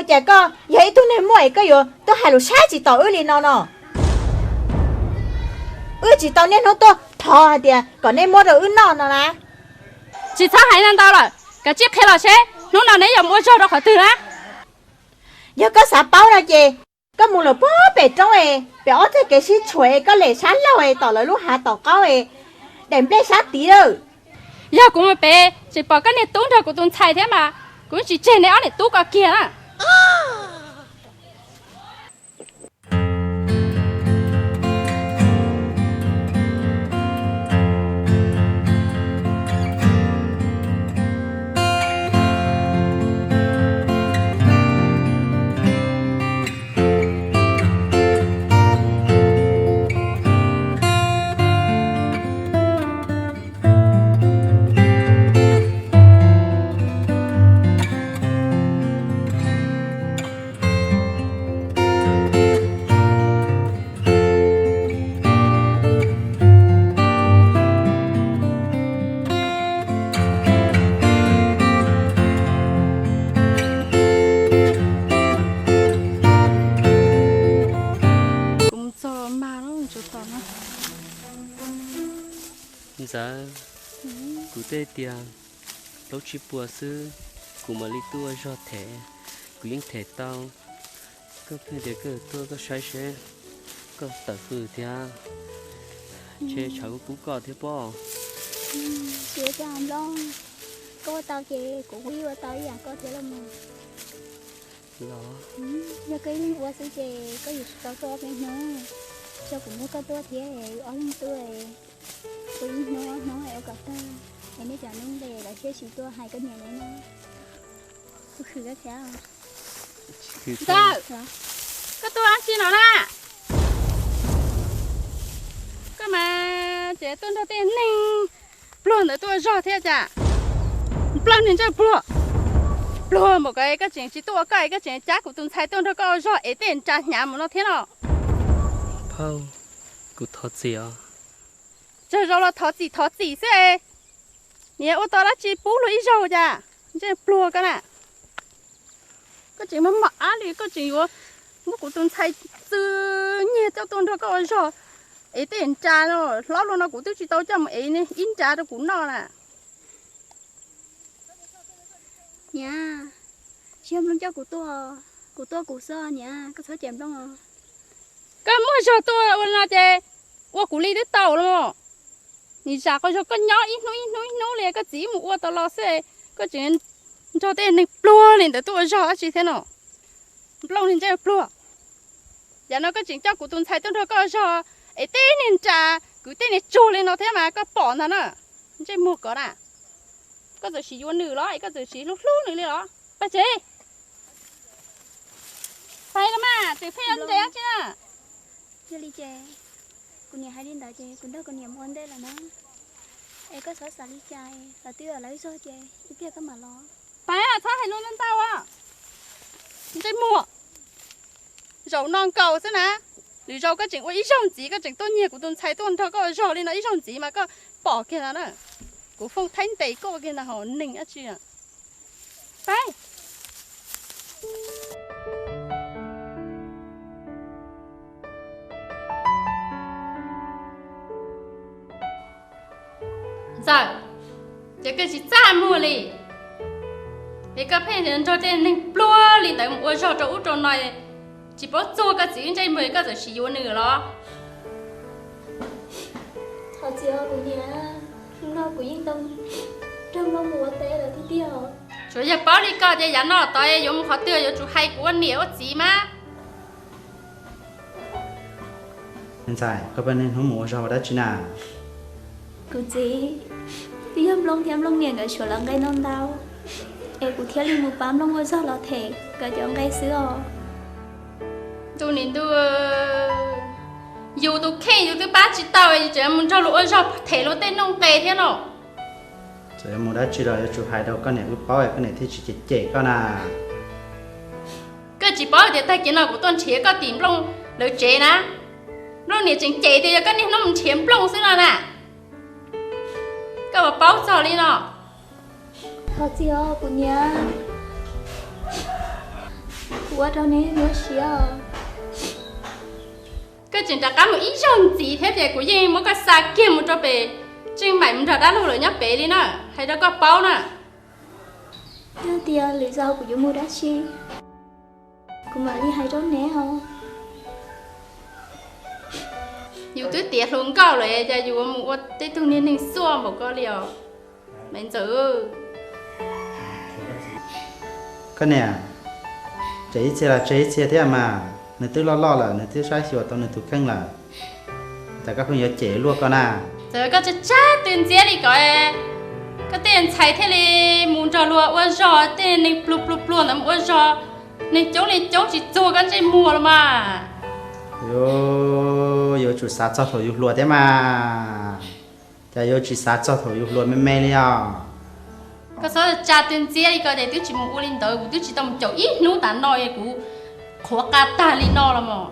Cas koj yog ib tug neeg muaj es koj yuav tuaj hais lus saib tsis taus wb li no no? Wb tsis tau niaj hnub tuaj thov hais tias kom nej muab rau wb noj no na. Tsis txhob hais ntau lawm, kav tsij qhia los seb hnub no neb yuav mus ua zog rau qhov twg na. Yog koj xav paub no ces koj mus lawm puag pem roob es pem ob txoj kev sib tshuam es koj lem sab laug es tom lawv lub hav tom qaub es daim nplej sab tid lawm. Yog kuv mus pem tseem pom koj niag tub nrog kuv tus ntxhais thiab mas kuv tsis tseg neb ob niam tub ko kiag na. Kuv mus txog los mag lawm tsuav tom no. Ntxawm, kuv twb tias plaub tsib puas xwb, kuv mam li tuaj ua zog them, kuv yeej them tau. Koj pheej tias koj tuaj koj saib seb koj tawm fwj thiab, ntshe tshav kuj kub koj thiab pob. Tsis ua cas Nplooj, koj ua tau ces kuv kuj ua tau ib yam koj thiab los mas. Los, yog koj ib leeg ua xwb ces koj yuav tsum tau tuaj ob peb hnub, tso kuv muab koj tuaj thiab ob leeg tuaj, ua ib hnub ob hnub es ua kom tag, es nej cov neeg npe lawv thiaj tsis tuaj hais koj niam lawv no. Kuv khwv koj thiab. Ntxawm, koj tuaj dab tsi no na? Koj mas tseem tuaj nrog tej neeg pluag ntawd tuaj ua zog thiab cas? Nplooj niag ntsej pluag, pluag npaum ko koj tseem tsis tuaj ua koj es koj tseem cab kuv tus ntxhais tuaj nrog koj ua zog es tej nra hnyav mus no thiab no. Phauj, kuv thov txim os. Tsawg zaus los thov txim thov txim xwb es, niam ua tau dab tsi pub luag ib zaug cas? Ntsej pluag koj na. Koj tseem maj mam ab li koj tseem yuav muab kuv tus ntxhais txwv nyiag coj tuaj nrog koj ua zog es tej nra no, hlob luaj no kuv twb tsis tau coj mus ev ib nra rau kuv noj na. Niam, tsis yog Nplooj coj kuv tuaj, kuv tuaj kuv xwb niam, koj txhob cem Nplooj os. Koj muaj zog tuaj ua no ces ua kuv li twb tau los. Nim zam qhov zog koj nyob ib hnub ib hnub ib hnub li koj txiv mus ua tau los xwb, koj tseem nrog tej neeg pluag li ntawd tuaj ua zog dab tsi thiab no? Nplooj niag ntsej pluag, yam no koj tseem coj kuv tus ntxhais tuaj nrog koj ua zog es tej niag nra kwv tej niag tsuag li no thiab mas koj pom ntag na. Ntsej muag kov na, koj txawm sim yuav nws los es koj txawm sim hlub hlub nws li los? Paj Tsev, pais los mas, tseem pheej yuav nres dab tsi na? Yog li ces kuv niam hais li ntawd ces kuv nrog kuv niam mus ua ntej lawm na. Es koj txhob xav li cas, lawv twb ua lawv zog ces ib pliag koj mam los. Pais, txhob hais lus ntau ntau. Ntsej muag, zaum no nkaus xwb na, lwm zaus koj tseem ua ib zaug ntxiv, koj tseem tuaj nyiag kuv tus ntxhais tuaj nrog koj ua zog li no ib zaug ntxiv mas koj pom kiag no na. Kuv foob thaib ntes koj kiag ntag hos neeg dab tsi. Pais. Ntxawm, ces koj tsis txaj muag li, es koj pheej nrog tej neeg pluag li ntawd mus ua zog rau ub rau no, tsis paub txuag koj txiv ntsej muag koj txawm sim yuav nws los? Thov txim os kuv niam, hnub no kuv yeej tau nrog Nplooj mus ua teb lawm tiag tiag os. Tsuas yog paub li koj ces yav no tod yuav mus qhov twg yuav tsum hais kuv ua niam ua txiv mas. Ntxawm, koj pheej niaj hnub mus ua zog ua dab tsi na? Kuv txiv, twb yog Nplooj thiab Nplooj niam nkawd suav lawv nqe no ntau, es kuv thiaj li mus pab Nplooj ua zog los them nkawd cov nqe xwb os. Ntuj niam ntuj, yus tus kheej yus twb pab tsis tau yus tseem mus nrog luag ua zog them luag tej nuj nqes thiab no. Txawm yuav mus dab tsi los yuav tsum hais rau koj niam wb paub es koj niam thiaj tsis cem cem koj na. Koj tsis paub tias tag kis no kuv tuaj nrhiav koj tim Nplooj lawv tsev na. Nplooj niam tseem cem tias yog koj niaj hnub mus nrhiav Nplooj xwb no na. Koj puas paub txog li no? Thov txim os kuv niam. Ua rau neb nyuaj siab os. Koj tseem rov qab mus ib zaug ntxiv thiab ces kuv yeej muab koj xa kiag mus rau pem Tseej Maim mus nrog dab laug lawm nyob pem li na, hais rau koj paub na. Yog tias lwm zaus kuv yuav mus dab tsi, kuv mam li hais rau neb os. Yus twb tiav hluas nkauj lawm cas yus mus ua tej tug niag neeg xuaj npaum ko li os, Maiv Ntxawm. Koj niam, tseg ib txhia los tseg ib txhia thiab mas, nws twb loj loj lawm, nws twb saib xyuas tau nws tus kheej lawm, cas koj pheej yuav cem luaj koj na? Txawm koj tsa tsag tw ntxiab li ko, koj tej ntxhais thiaj li mus nrog luag ua zog, tej neeg pluag pluag pluag ntawd mus ua zog, neeg coob neeg coob tsis txuag koj ntsej muag los mas. Yuav tsum xav txog thaum yus hluas thiab mas, cas yuav tsis xav txog thaum yus hluas me me li os? Koj txhob tsa tw ntxiab li ko ces twb tsis mus ua li ntawd, kuv twb tsis tau mus caum ib hnub tas no es kuv qhuav qa tag li no los mas.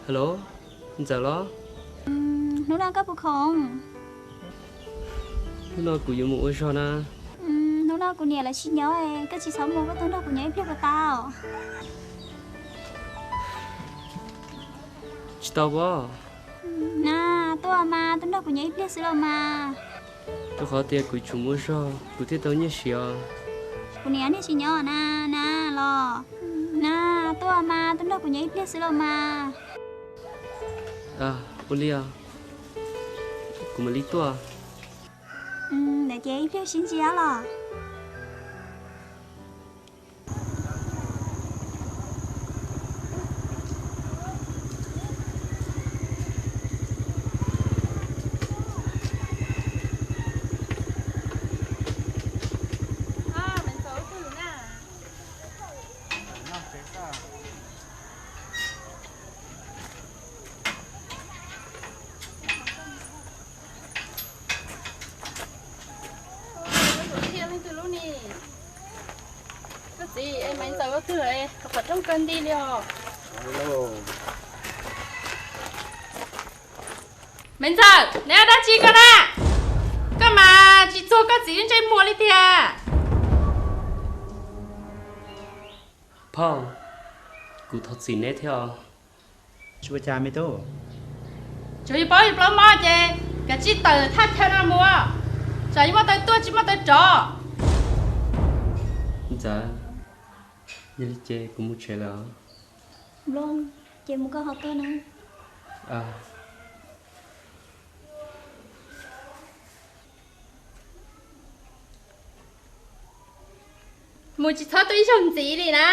Hello, Ntxawm los? Hnub no koj puas khoom? Hnub no kuv yuav mus ua zog na. Hnub no kuv niam lawv tsis nyob, koj tsis txhob mus, koj tuaj nrog kuv nyob ib pliag puas tau? Tsis tau pob. Na, tuaj mas, tuaj nrog kuv nyob ib pliag xwb los mas. Rau qhov tias kuv tsum mus ua zog kuv thiaj tau nyiaj siv os. Kuv niam niag tsis nyob na, na los. Na, tuaj mas, tuaj nrog kuv nyob ib pliag xwb los mas. Ua li os, kuv mam li tuaj. Ntawd ces ib pliag sib ntsib los. Koj txiv, Maiv Ntxawm ua twg, qhov rooj kawg nti li os. Maiv Ntxawm, neb ua dab tsi koj na? Koj mas tsis txuag koj txiv lub ntsej muag li tiag. Phauj, kuv thov txim neb thiab os. Tsis ua cas me tub. Tsuas yog paub yog plaub mob ces kav tsij tawm thaj chaw no mus, tsam yuav muaj taw tuaj tsis muaj taw rov. Ntxawm, yog li ces kuv mus tsev lawm os. Nplooj, ces mus koj ho tuaj na. Mus tsis txhob tuaj ib zaug ntxiv li na.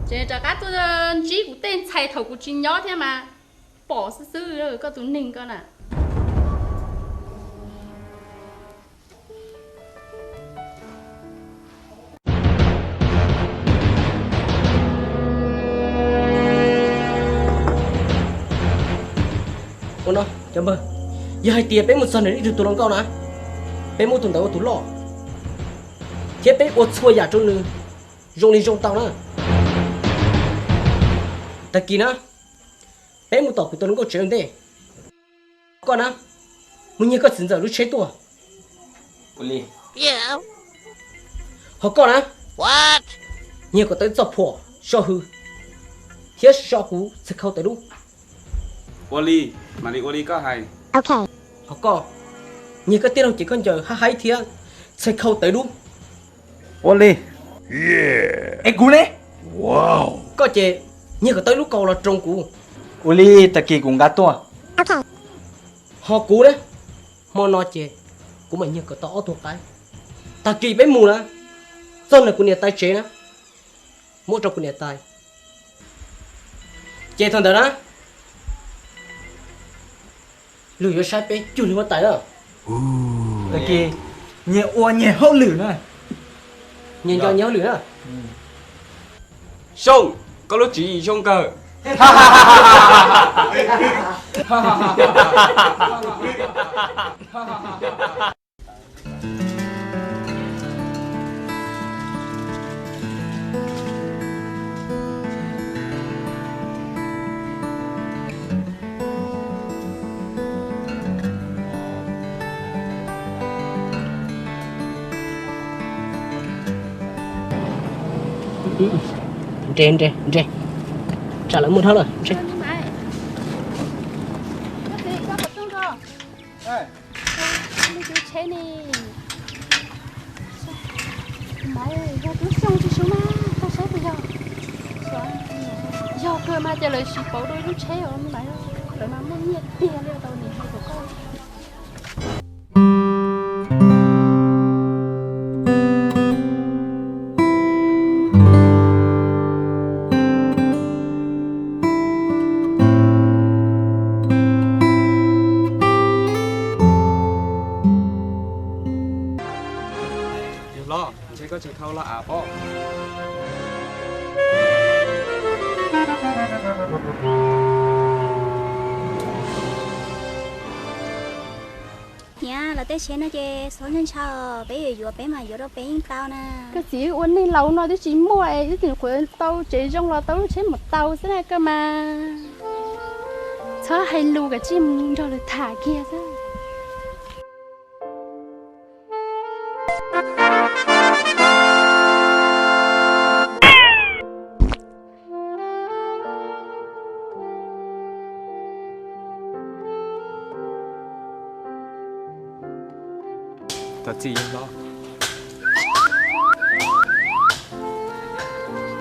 Ces rov qab tuaj ntsib kuv tej ntxhais thaum kuv tsis nyob thiab mas pom xwb xwb koj tus neeg koj na. Ua no cov npawg, yog hais tias peb mus txog nws ib tug tus hluas nkauj na, peb muab tus ntawd ua tus loj, thiab peb ua txhua yam rau nws zoo li zoo tau na. Tag kis na, peb mus tom kuv tus hluas nkauj tsev ua ntej. Koj na, mus nyiag koj txiv ntxawm lub tsheb tuaj. Ho koj na, nyiag kom tau txoj phuam so hw thiab so kuv txhais khau tawv dub. Ua li, mam li ua li koj hais. Ho koj, nyiag koj tij laug ces koj ncaws hab haib thiab txhais khau tawv dub. Ua li. Es kuv ne? Koj ces nyiag kom tau ib lub kaus los roos kuv. Ua li, tag kis kuv nqa tuaj. Ho kuv na, hmo no ces kuv mam nyiag kom tau ob tug qaib. Tag kis peb mus na, txog ntawm kuv niam tais tsev na, muab rau kuv niam tais. Ces thaum ntawd na, luag yuav saib peb cuag li huab tais na. Tag kis nyias ua nyias hauj lwm na. Nyias nco nyias hauj lwm na. Xyooj, koj lub tswv yim zoo kawg. Nres, nres, nres. Tsam lawv muaj dhau lawm, nres. Li tus tsheb ne. Maiv, yog tub Xyooj tsis sub mas koj saib puas yog? Yog kawg mas ces lawv siv pauv rau ib lub tsheb os Maiv, lawv mas muaj nyiaj tiag li tau niam hais kom koj. Yog los ntshe koj tseem khau los av pob. Niam, los tej tsheb no ces txhob ntshaw ntshaw, peb yuav yuav peb mam yuav rau peb yeej tau na. Koj txiv, ua neeg laus no twb tsis muaj es twb tseem qhuav tau tsev zoo los tau lub tsheb mus tau xwb na koj mas. Txhob hais lus, kav tsij mus nrog lawv tham kiag xwb.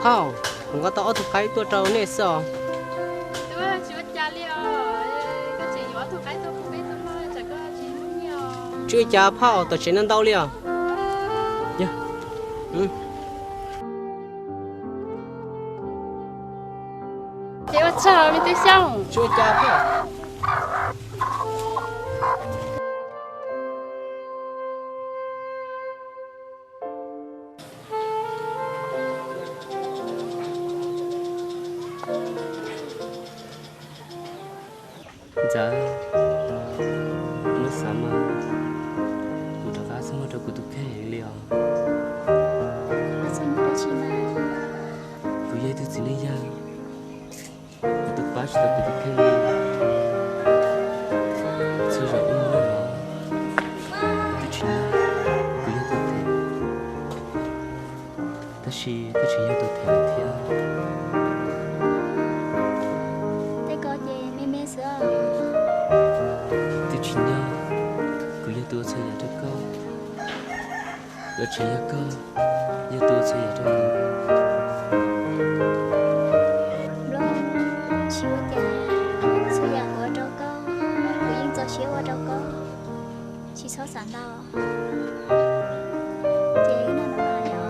Phauj, kuv nqa tau ob tug qaib tuaj rau nej xwb os. Tsis ua cas phauj, tom tsev no ntau li os. Ces ua tsaug me tub Xyooj. Tsis ua cas phauj. Ntxawm, muab xav mas kuv rov qab txhob muaj rau kuv tus kheej li os. Kuv yog ib tug txiv neej yawg, kuv twb pab tsis tau kuv tus kheej li. Txhua zaus wb mus noj mov, twb tsis nyob, kuv yog tus them, tab sis twb tsis yog tus them lawm thiab. Tej ko ces me me xwb. Twb tsis nyob, kuv yog tus ua txhua yam rau koj, los tsis yog koj yog tus ua txhua yam rau kuv. Nplooj, tsis ua cas, txhua yam kuv ua rau koj, kuv yeej txaus siab ua rau koj, tsis txhob xav ntau. Ces wb noj mov yom.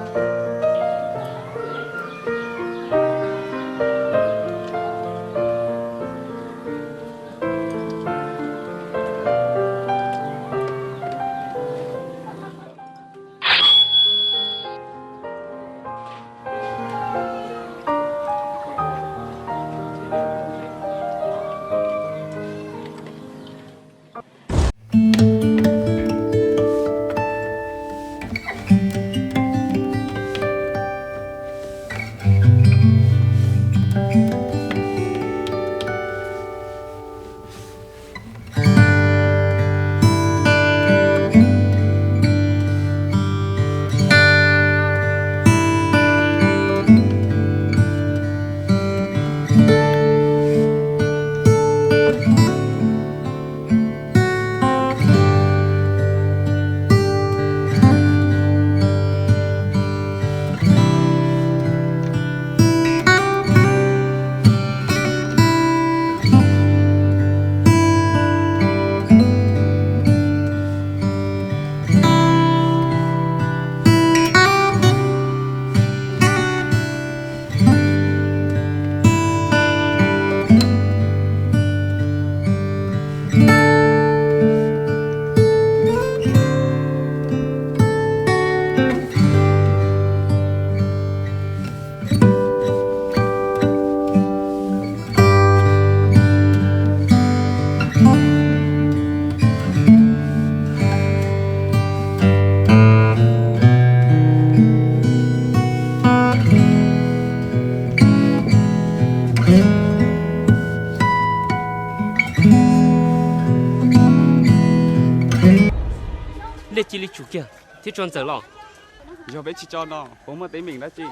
Nej cia li tsum kiag thiab tso Ntxawm los. Yog peb tsis tso no puas muaj teeb meem dab tsi?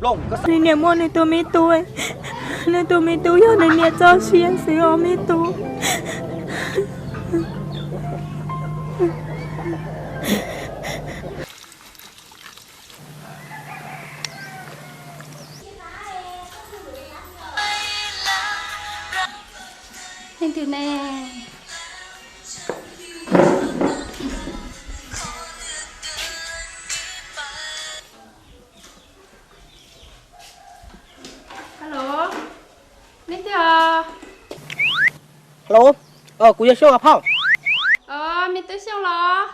Nws niam muaj nws tus me tub, nws tus me tub yog nws niam txoj sia xwb os me tub. Leej twg ne? Alo, leej twg os? Alo, kuv yog Xyooj os phauj. Os, me tub Xyooj los?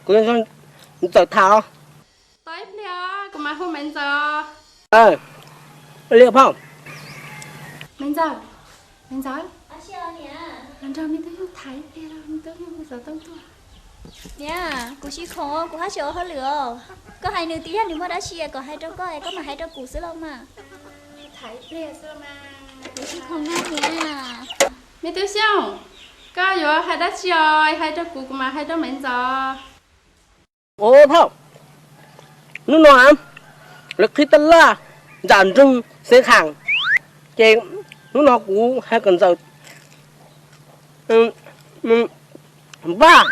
Kuv yog Ntxawm tham os. Tos ib pliag, kuv mam hu Maiv Ntxawm os. Li phauj. Maiv Ntxawm, Maiv Ntxawm, los Nrog me tub Xyooj tham ib pliag, me tub Xyooj xov tooj tuaj. Niam, kuv tsis khoom, kuv haj tseem ua hauj lwm os. Koj hais nws tias yog nws muaj dab tsi kom hais rau koj es koj mam hais rau kuv xwb los mas. Kuv tsis khoom na niam. Me tub Xyooj, koj yuav hais dab tsi os, hais rau kuv, kuv mam hais rau Maiv Ntxos. Ua thauj, hnub no lawv qhib tab laj nram nroog Xeev Khaam, ces hnub no kuv hais kom Ntxawm Npaj